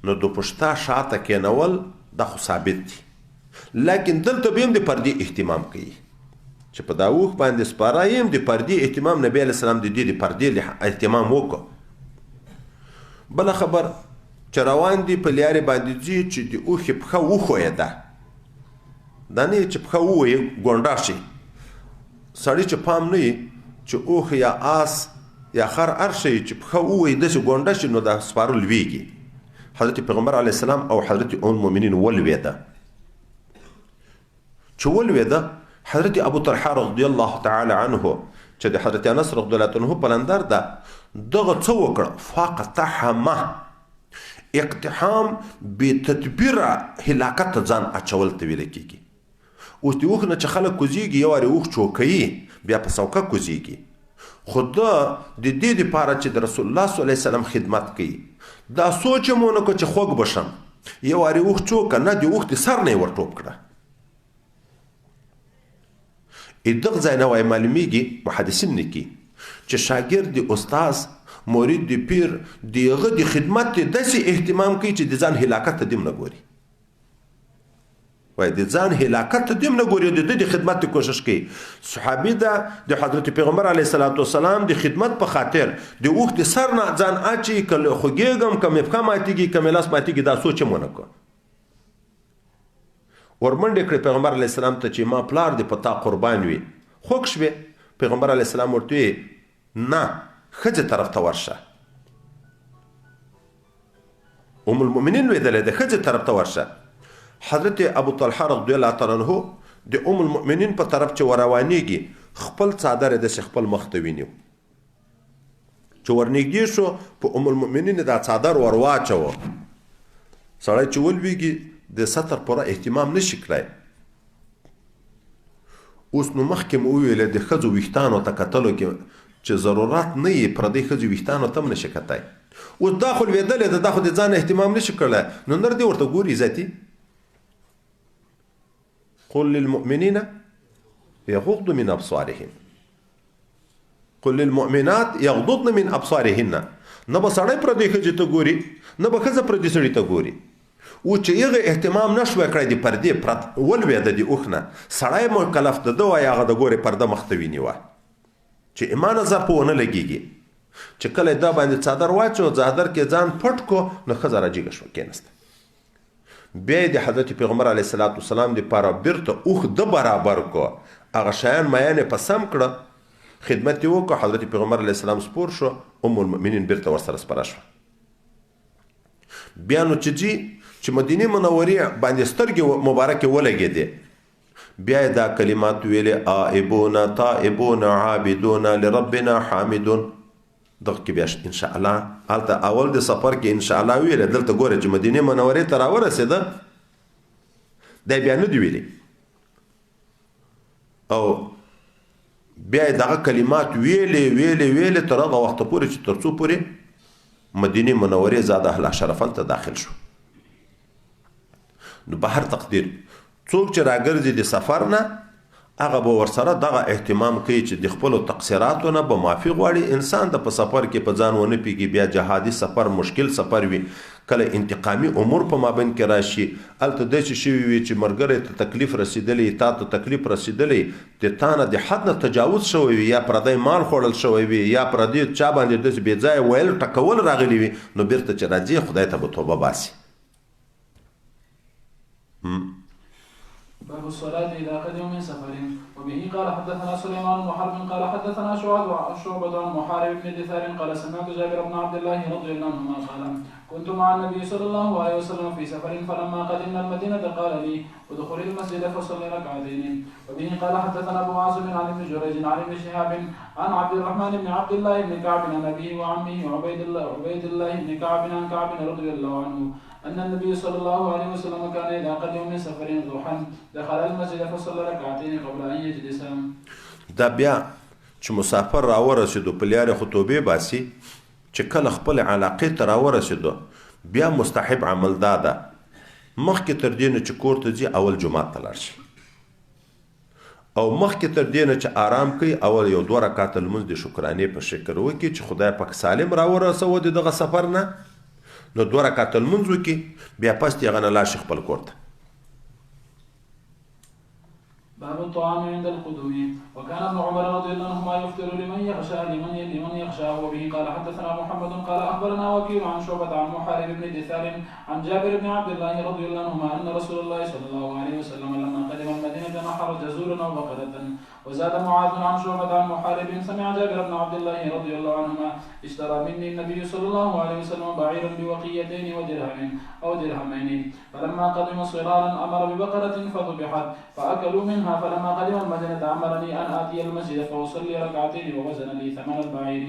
نو د پښتا شاته کېنول دا خو ثابت دي، لیکن دلته به هم د پردې اهتمام کوي چې په دا اوښ باندې سپاره یې هم د پردې اهتمام نبی علیه السلام د دې د پردې اهتمام وکړو. بله خبر چې روان دي په لیارې باندې ځي چې د اوښې پښه وښویده، دا نه چې پښه ووهي ګونډه شي، سړی چې پام نه وي چې اوښ یا آس یا خر هر شی چې پښه ووهي داسې ګونډه شي نو دا سپاره لویږي. حضرت پیغمبر علیه السلام او حضرت ام المؤمنین ولوېده. چې ولوېده حضرت ابو طلحه رضی الله تعالی عنه چې د حضرت انس رضی الله عنه پلندر ده دغه څه وکړه، فاقتحمه، اقتحام بې تدبیره هلاکت ته ځان اچول ته ویل کېږي. اوس د اوښ نه چې خلک کوزیږي یو وارې اوښ چوکوي بیا په څوکه کوزیږي، خو ده د دې دپاره چې د رسول الله صلی الله علیه وسلم خدمت کوي دا سوچ یې مو نه کړ چې خوږ به شم، یو وارې اوښ چوکه نه د اوښ د سر نه یې ورټوپ کړه. دغه ځای نه وایي معلومیږي محدثین لیکي چې شاګرد د استاد مرید د پیر د هغه د خدمت ته داسې اهتمام کوي چې د ځان هلاکت ته دیم نه ګوري. وای د ځان هلاکت ته دیم نه ګوري، د ده د خدمت ته کوشش کوي. صحابي ده د حضرت پیغمبر علیه الصلاة والسلام د خدمت په خاطر د اوښ د سر نه ځان اچي، که خوږېږم که مې پښه ماتېږي که مې لاس ماتېږي دا سوچ یې ونه کړ. ورمنډې کړې پیغمبر علیه السلام ته چې ما پلار دې په تا قربان وي، خوږ شوې. پیغمبر علیه السلام ورته وویل نه، ښځې طرف ته ورشه. ام المؤمنین لوېدلې ده، ښځې طرف ته ورشه. حضرت ابو طلحه رضی الله تعالی عنه د ام المؤمنین په طرف چې ور روانېږي خپل څادر یې داسې خپل مخ ته ویني، چې ورنږدې شو په ام المؤمنین دا څادر ور واچوه. سړی چې ولوېږي د ستر پوره اهتمام نشي کړای. اوس نو مخکې مو وویل د ښځو ویښتانو ته کتلو کې چې ضرورت نه یې پردۍ ښځې ویښتانو ته هم نشي کتی. اوس دا خو لوېدلې ده، دا خو د ځان اهتمام نشي کړی، نو نر دې ورته ګوري عزتي. قل للمؤمنین یغضوا من ابصارهم قل للمؤمنات یغضضن من ابصارهن. نه به سړی پردۍ ښځې ته ګوري نه به ښځه پردي سړي ته ګوري. او چې هغه اهتمام نه شوی کړی د پردې پرت ولوېده د اوښ نه، سړی مکلف د ده وایي هغه د ګورې پرده مخ ته ونیوه چې اما نظر په ونه لګېږي. چې کله یې دا باندې څادر واچو، څادر کې ځان پټ کو، نو ښځه راجیګه شوه کېناسته. بیا یې د حضرت پیغمبر علیه الصلاة والسلام دپاره بیرته اوښ ده برابر کو، هغه شیان میان یې په سم کړه، خدمت یې وکړ. حضرت پیغمبر علیه السلام سپور شو، ام المؤمنین بیرته ورسره سپره شوه. بیا نو چې ځي چې مدینې منورې باندې سترګې مبارکې ولګېدې، بیا یې دا کلمات ویلې، آئبون تائبون عابدون لربنا حامدون. دغه کې بیا ان شاء الله هلته اول د سفر کې ان شاء الله ویلې، دلته ګوره چې مدینې منورې ته راورسېده دا بیا نه دي ویلي. او بیا یې دغه کلمات ویلې ویلې ویلې تر هغه وخته پورې چې تر څو پورې مدینې منورې زاد اهل شرفن ته داخل شو. نو په هر تقدیر څوک چې راګرځي د سفر نه هغه به ورسره دغه اهتمام کوي چې د خپلو تقصیراتو نه به معافي غواړي. انسان د په سفر کې په ځان ونه پیږي، بیا جهادي سفر مشکل سفر وي، کله انتقامي امور په مابین کې راشي، هلته داسې شوي وي چې ملګری ته تکلیف رسېدلی، تا ته تکلیف رسېدلی، د تا نه د حد نه تجاوز شوی وي، یا پردی مال خوړل شوی وي، یا پردی چا باندې داسې بې ځایه ویل ټکول راغلي وي، نو بیرته چې راځي خدای ته به توبه باسي. باب الصلاة إذا قدم من سفر. وبه قال حدثنا سليمان بن حرب قال حدثنا شعبة عن محارب بن دثار قال سمعت جابر بن عبد الله رضي الله عنهما قال كنت مع النبي صلى الله عليه وسلم في سفر فلما قدمنا المدينة قال لي ادخل المسجد فصل ركعتين. وبه قال حدثنا أبو عاصم عن ابن جريج عن ابن شهاب عن عبد الرحمن بن عبد الله بن كعب عن أبيه وعمه عبيد الله بن كعب عن كعب رضي الله عنه أن النبي صلى الله عليه وسلم كان إذا قدم من سفر ضحى دخل المسجد فصلى ركعتين قبل أن يجلس. دا بیا چې مسافر راورسېدو په لارې خو توبې باسي، چې کله خپل علاقې ته راورسېدو بیا مستحب عمل دا ده مخکې تر دې نه چې کور ته ځي اول جومات ته لاړ شي، او مخکې تر دې نه چې آرام کوي اول یو دوه رکعته لمونځ د شکرانې په شکر وکړي چې خدای پاک سالم راورسوه د دغه سفر نه، نو دوه رکعته لمونځ وکړي، بیا پس دې هغه نه لاړ شي خپل کور ته. باب الطعام عند القدوم. وكان ابن عمر رضي الله عنهما يفطر لمن يخشى لمن يخشاه. وبه قال حدثنا محمد قال اخبرنا وكيع عن شعبة عن محارب بن دثار عن جابر بن عبد الله رضي الله عنهما ان رسول الله صلى الله عليه وسلم لما قدم المدينة نحر جزورا وبقرة. وزاد معاذ عن شعبة عن محارب سمع جابر بن عبد الله رضي الله عنهما اشترى مني النبي صلى الله عليه وسلم بعيرا بوقيتين ودرهم أو درهمين، فلما قدم صرارا أمر ببقرة فذبحت فأكلوا منها، فلما قدم المدينة أمرني أن آتي المسجد فأصلي ركعتين ووزن لي ثمن البعير.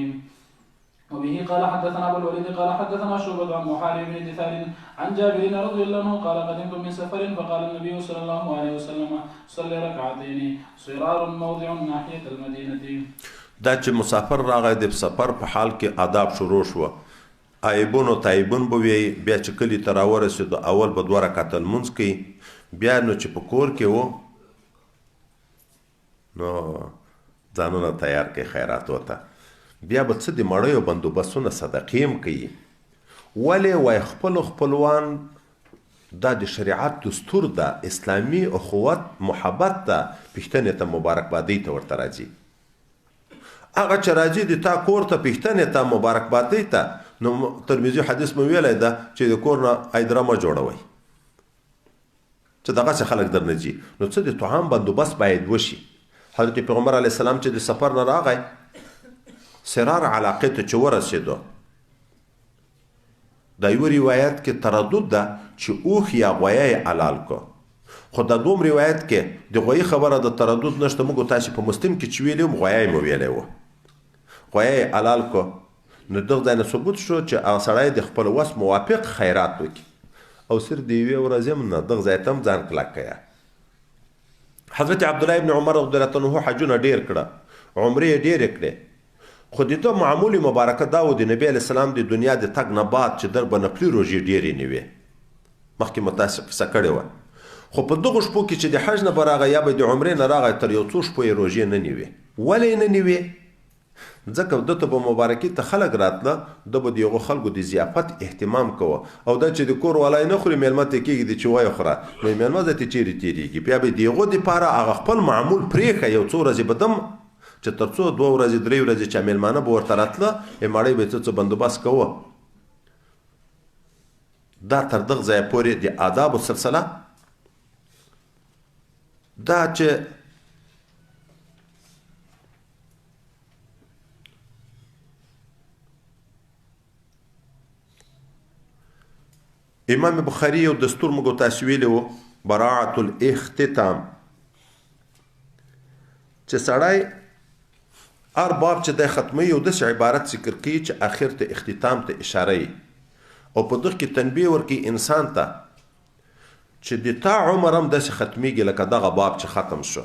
وبه قال حدثنا أبو الوليد قال حدثنا شعبة عن محارب بن دثار عن جابر رضي الله عنه قال قدمت من سفر فقال النبي صلى الله عليه وسلم صلي ركعتين صرار موضع ناحية المدينة. دا چې مسافر راغی د سفر په حال کې آداب شروع شو، عیبون او تایبون به ویي، بیا چې کلي ته راورسېدو اول به دوه رکعته لمونځ کوي، بیا نو چې په کور کې و نو ځانونه تیار کوي خیراتو ته، بیا به څه د مړیو بندوبستونه صدقې هم کوي. ولې وایي خپل خپلوان دا د شریعت دستور ده، اسلامي اخوت محبت ده، پښتنې ته مبارکبادۍ ته ورته راځي. هغه چې راځي د تا کور ته پښتنې ته مبارکبادۍ ته، نو ترمذي حدیث مو ویلی ده چې د کور نه ایدره مه جوړوئ چې دغسې خلک درنه ځي، نو څه د طعام بندوبست باید وشي. حضرت پیغمبر علیه السلام چې د سفر نه راغی سرار علاقې ته چې ورسېدو، دا یو روایت کې تردد ده چې اوښ یا غویی یې حلال کړو، خو دا دوم روایت کې د غویي خبره د تردد نشته، موږ تاسې په مسلم کې چې ویلي وم غویی مو ویلی و، غویی یې حلال کړو، نو دغه ځای نه ثبوت شو چې هغه سړی د خپل وس موافق خیرات وکړي، او صرف د یوې ورځې هم نه دغه ځای ته هم ځان کلک کړه. حضرت عبدالله ابن عمر رضی الله عنه حجونه ډېر کړه، عمرې یې ډېرې کړې، خو د ده معمول مبارکه دا و د نبی علیه السلام د دنیا د تګ نه بعد چې در به نفلي روژې ډېرې نه وې، مخکې مو تاسې قصه کړې وه، خو په دغو شپو کې چې د حج نه به راغی یا به د عمرې نه راغی تر یو څو شپو یې روژې نه نیوې. ولې یې نه نیوې؟ ځکه ده ته به مبارکي ته خلک راتله، ده به د هغو خلکو د ضیافت اهتمام کوه، او دا چې د کور والا یې نه خوري مېلمه ته کېږدي چې ویې خوره، نو مېلمه ځای ته چېرې تېرېږي، بیا به د هغو دپاره هغه خپل معمول پرېښی، یو څو ورځې به دم چې تر څو دوه ورځې درې ورځې چې مېلمانه به ورته راتله ماړۍ به یې څه څه بندوبست کوه. دا تر دغه ځایه پورې د آدابو سلسله دا چې امام بخاري یو دستور موږ تاسو ویلی و، براعة الاختتام، چې سړی هر باب چې دی ختموي یو داسې عبارت ذکر کوي چې اخر ته اختتام ته اشاره یي، او په دغه کې تنبیه ورکوي انسان ته چې د تا عمر هم داسې ختمیږي لکه دغه باب چې ختم شو،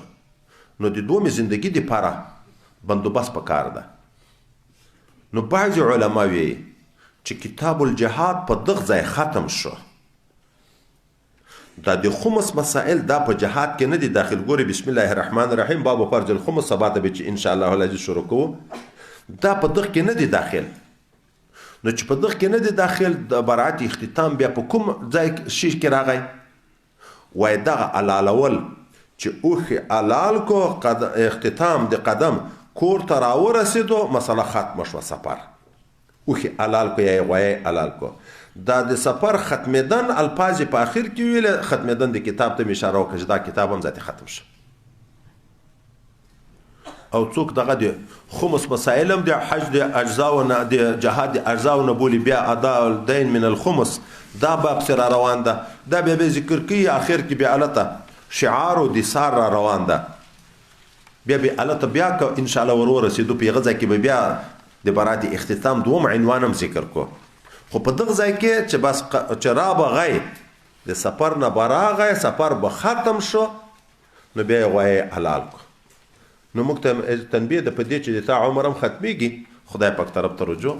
نو د دومې زندګي دپاره بندوبست پکار ده. نو بعضې علما وایي چې کتاب الجهاد په دغه ځای ختم شو، دا د خمس مسائل دا په جهاد کې نه دي داخل. ګوري، بسم الله الرحمن الرحیم، باب فرض الخمس، سبا ته به چې ان شاء الله العزیز شروع کوو، دا په دغه کې نه دي داخل. نو چې په دغه کې نه دي داخل، د برائت اختتام بیا په کوم ځای شي کې راغی؟ وای دغه حلالول چې اوښ حلال کو، قد اختتام د قدم کور ته راورسېدو، مسله ختمه شوه. سفر اوښ حلال کو یا غویی حلال کو، دا د سفر ختمېدن الفاظ په اخر کې ویل. ختمېدن د کتاب ته مې اشاره وکړه چې دا کتاب هم ذاتي ختم شو. او څوک دغه د خمس مسائل هم د حج د اجزاو نه، د جهاد د اجزاو نه بولي، بیا ادا الدین من الخمس دا باب سره روان ده، دا بیا به ذکر کوي. اخر کې بیا الته شعار او دثار را روان ده. بیا به الته بیا که ان شاء الله ورور رسیدو، په هغه ځای کې به بیا د برات اختتام دوم عنوان هم ذکر کو. خو په دغه ځای کې چې بس چې را به غی د سفر نه براغی، سفر به ختم شو، نو بیا یې غوایې حلال کو. نو موږ ته تنبیه ده په دې چې د تا عمر هم ختمېږي، خدای پاک طرف ته رجوع.